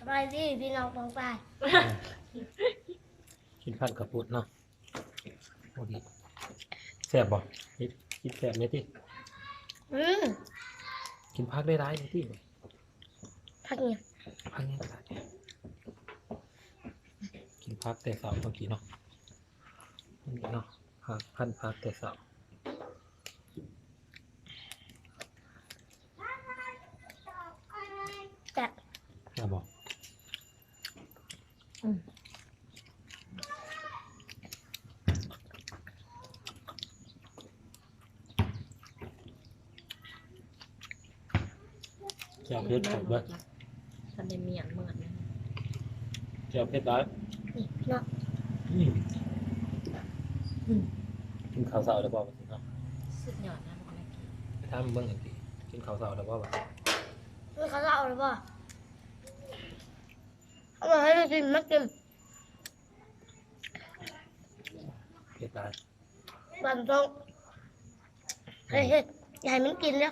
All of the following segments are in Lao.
ສະບາຍດີພີ່ນ້ອງປ້ອງປາຍ ກິນພັດເຂົ້າປຸ້ນເນາະ. ໂອ້ ແຊບບໍ່? ກິນແຊບແດ່ຕິ. ອືມ ກິນຜັກໄດ້ຫຼາຍແດ່ຕິ. ຜັກຫຍັງ? ຜັກຫຍັງກໍໄດ້. ກິນຜັກແຕ່ເຊົ້າເມື່ອກີ້ເນາະ. ນີ້ເນາະ ຜັກ ພັນຜັກແຕ່ເຊົ້າ. ແຊບ ແຊບບໍ່? ອືມ ແຈ່ວເຜັດແຊບເວີຍ. ທັນໄດ້ມ້ຽນເໝິດນະ ແຈ່ວເຜັດຫຼາຍ ນີ້ເນາະ. ອືມ ອືມ ກິນເຂົ້າເຊົ້າແລ້ວບໍ່ບັດນີ້ເນາະ? ສຸດຍອດນະ ໄປຖາມເບິ່ງຫັ້ນຕິ ກິນເຂົ້າເຊົ້າແລ້ວບໍ່ບັດນີ້? ກິນເຂົ້າເຊົ້າແລ້ວບໍ່? ເອົາມາໃຫ້ມັນກິນ ມັນກິນ ເຜັດຫຼາຍ. ບາງຕ້ອງ ອືມ ເຮັດ ເຮັດ ຢ່າໃຫ້ມັນກິນເດີ້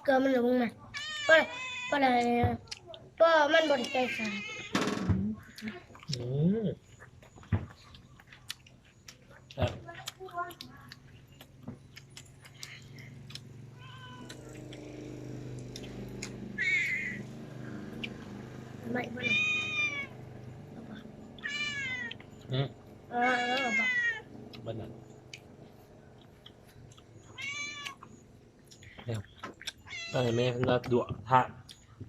ເກືອມັນລົງມາ ເພາະ ເພາະ ເພາະມັນບໍ່ໄດ້ໃສ່ສານ. ອືມ ແຊບ. ໄໝ້ບໍ່ນີ້? ອືມ ເອີ ເອີ ເອົາບໍ່? ເບິດລະ ແລ້ວ ໃຫ້ແມ່ເພິ່ນລາດລວກ ຖ້າ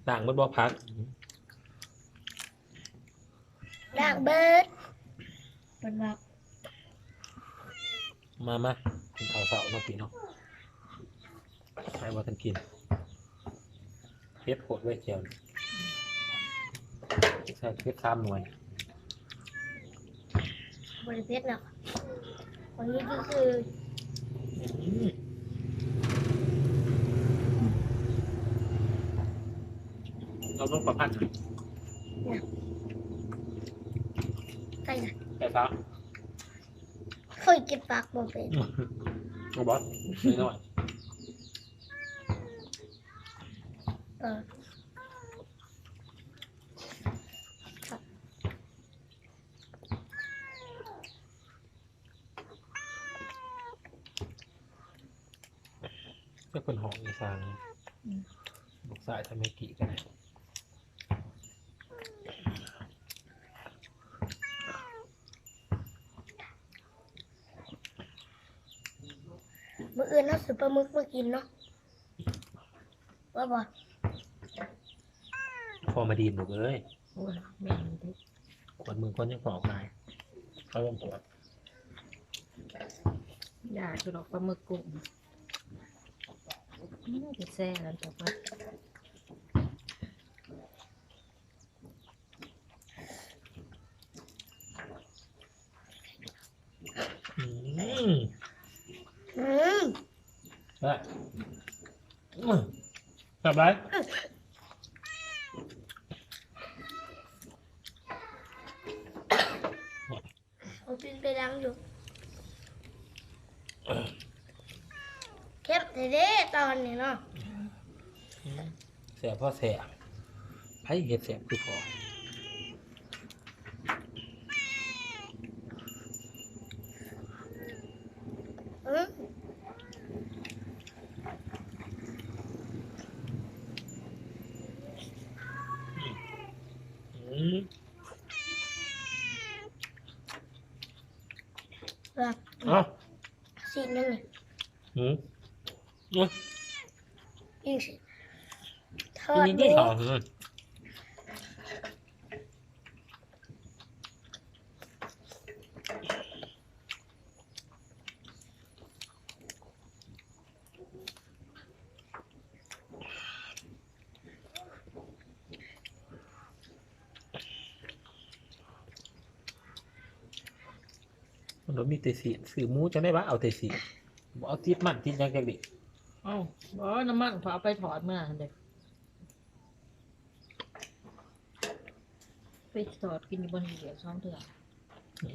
ລ້າງເບິດບໍ່ຜັກ? ອືມ ລ້າງເບິດ ເພິ່ນວ່າ. ມາ ມາ ກິນເຂົ້າເຊົ້າເນາະພີ່ເນາະ. ໃຜວ່າທ່ານກິນ ເຜັດໂພດເວີຍແຈ່ວນີ້ ໃສ່ເຜັດສາມໜ່ວຍ. ບໍ່ໄດ້ເຜັດດອກ ອັນນີ້ຄື ອືມ ເອົາລົງປະພັນ ໃສ່ ໃສ່ຊະ. ຂ້ອຍເກັບຜັກບໍ່ເປັນ ອືມ ເອົາບໍ່ ນ້ອຍໆ ເອີ. ຈັກເພິ່ນຮ້ອງອີ່ສັງ ອືມ ລູກຊາຍທຳເມກິກໍໄດ້. ມື້ອື່ນເຮົາຊື້ປາໝຶກມາກິນເນາະ ວ່າບໍ່? ພໍມາດີນລູກເອີຍ. ໂອ້ຍ ແມ່ນເດ້ ຂວດໝຶ່ງຄົນຍັງພໍຂາຍ ເຂົາລົງຂວດ. ຢ່າຄືດອກປາໝຶກກຸ້ງ ອືມ ແຊບແລ້ວເຈົ້າ. ອືມ ອືມ ແຊບ ອືມ ແຊບຫຼາຍ. ເອົາຕີນໄປລ້າງຢູ່ ເຄັມແທ້ເດ້ຕອນນີ້ເນາະ. ແຊບພໍແຊບ ໃຜເຮັດແຊບຄືພໍ່? ອືມ ອືມ ເອີ ເອົ້າ ຊີ້ນໜຶ່ງນີ້ ຫືມ ໂອ້ຍ ຍິງຊິ ທອດ ຍິງຊິ ເດ້ ທອດ ເອີ. ມັນບໍ່ມີແຕ່ຊີ້ນ ຊື້ໝູຈັ່ງໃດວະ ເອົາແຕ່ຊີ້ນ ບໍ່ເອົາຕິດມັນຕິດຫຍັງຈັກດີ້. ເອົ້າ ບໍ່ ນ້ຳມັນເຂົາເອົາໄປທອດເມື່ອຫັ້ນເດ້. ໄປທອດກິນຢູ່ບ່ອນເດວສອງເທື່ອ.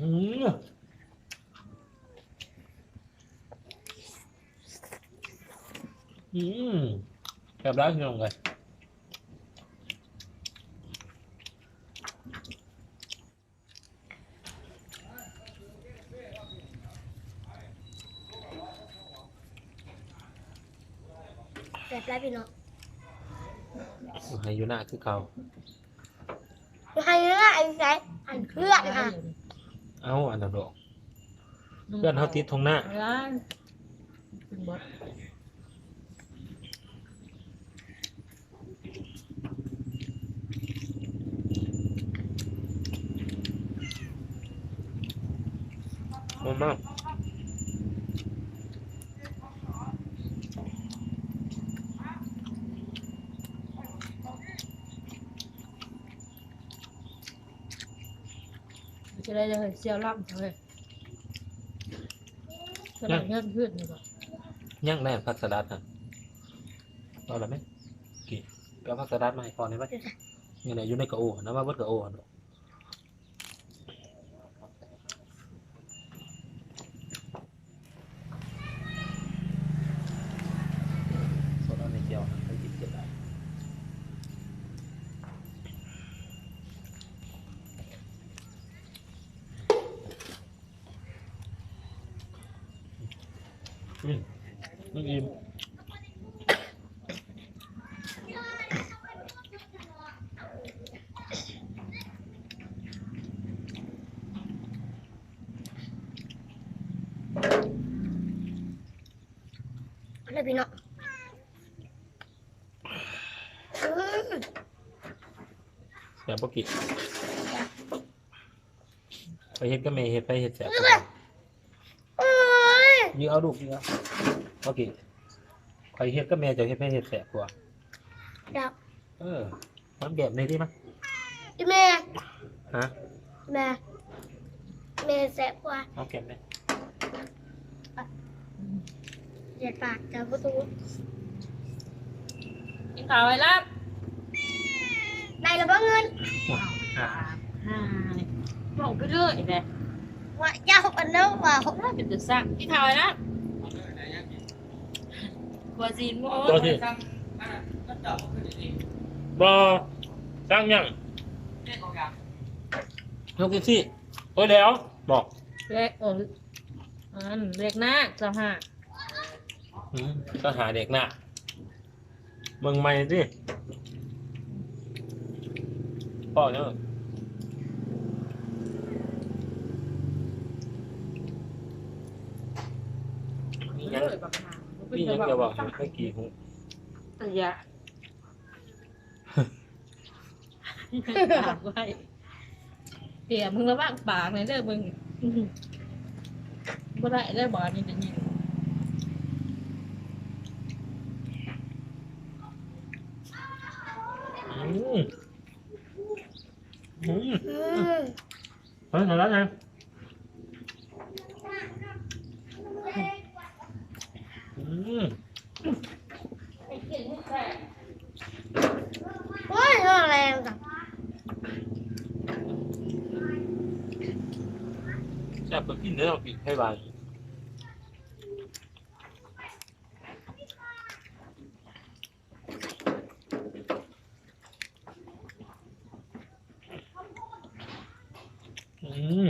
ອືມ ອືມ ແຊບຫຼາຍພີ່ນ້ອງເອີຍ. ພີ່ນ້ອງ ຢູ່ໄຮ່ຢູ່ນາຄືເກົ່າ. ຢູ່ໄຮ່ຢູ່ນາອັນໃດ? ອັນເພື່ອນຫັ້ນ. ເອົ້າ ອັນນັ້ນດອກ ເພື່ອນເຮົາຕິດທົ່ງນາ. ຈະໄດ້ເລີຍ ສ່ຽວລຳເລີຍ. ສະຫຼັດເຮືອນພືດນີ້ບໍ່? ຍັງແລ້ວ ຜັກສະຫຼັດຫັ້ນ ເອົາລະແມ່. ກີ້ ໄປເອົາຜັກສະຫຼັດມາໃຫ້ພໍ່ແດ່ໄວ. ນີ້ແຫຼະ ຢູ່ໃນກະໂອຫັ້ນນະ ມາເບິດກະໂອຫັ້ນ. ອືມ ມັນອີ່ມ. ເດີພີ່ນ້ອງ ແຊບບໍ່ກີ້? ໄປເຮັດກັບແມ່ເຮັດ ໃຜເຮັດແຊບກວ່າກັນ? ໂອ້ຍ ຍິງເອົາລູກຍິງເອົາ. ເມື່ອກີ້ຂ້ອຍເຮັດກັບແມ່ ເຈົ້າເຮັດ ໃຜເຮັດແຊບກວ່າ? ເຈົ້າ ເອີ ຫອມແກ້ມແດ່ຕິມາ. ອີແມ່ ຮະ? ແມ່ ແມ່ແຊບກວ່າ. ຫອມແກ້ມແດ່. ເຈັບປາກ ຈັບປະຕູ. ກິນເຂົ້າໄອ້ລາບ. ໄດ້ແລ້ວບໍ່ເງິນ? ອ່າ ອ່າ ເວົ້າໄປເລື້ອຍແຫຼະ. ວ່າເຈົ້າອັນນັ້ນວ່າ ເປັນຕາສ້າງ. ກິນເຂົ້າໄອ້ລາບ. ຄົວຊີ້ນໝູ. ຄົວຊີ້ນ. ບໍ່ ສັ່ງຫຍັງ? ຍົກເອັບຊີ. ໂອ້ຍ ແລ້ວ ບອກ ເລກ ເອີ ອັນເລກໜ້າ ຊາວຫ້າ. ອືມ ຊາວຫ້າເລກໜ້າ. ເບິ່ງໃໝ່ຕິ ພໍເດີ. ມີຫຍັງ ມີຫຍັງຈະເວົ້າໃຫ້ໄກ່ຮູ້? ອັນຢາ ປາກໄວ້. ເກຍ ມຶງລະວັງປາກແດ່ເດີມຶງ. ບໍ່ໄດ້ເດີ ບາດນີ້ໄດ້ຍິນ. ອືມ ອືມ ອືມ ເອີ ນັ້ນລະນະ. ອືມ ໂອ້ຍ ຮ້ອນແຮງຈັງ. ແຊບ ໄປກິນເດີ ກິນໄຂ່ຫວານ. ອືມ.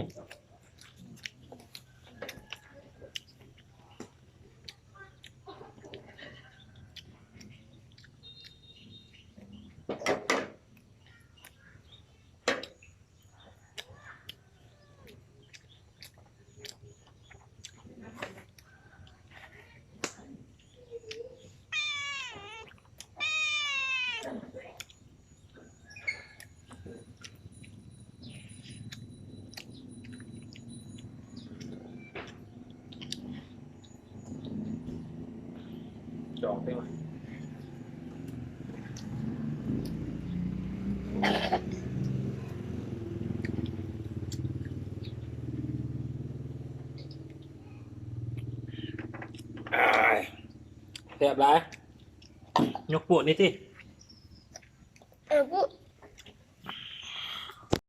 ຈອງໄປ ແຊບຫຼາຍ. ຍົກໂປ້ນນີ້ຕິ.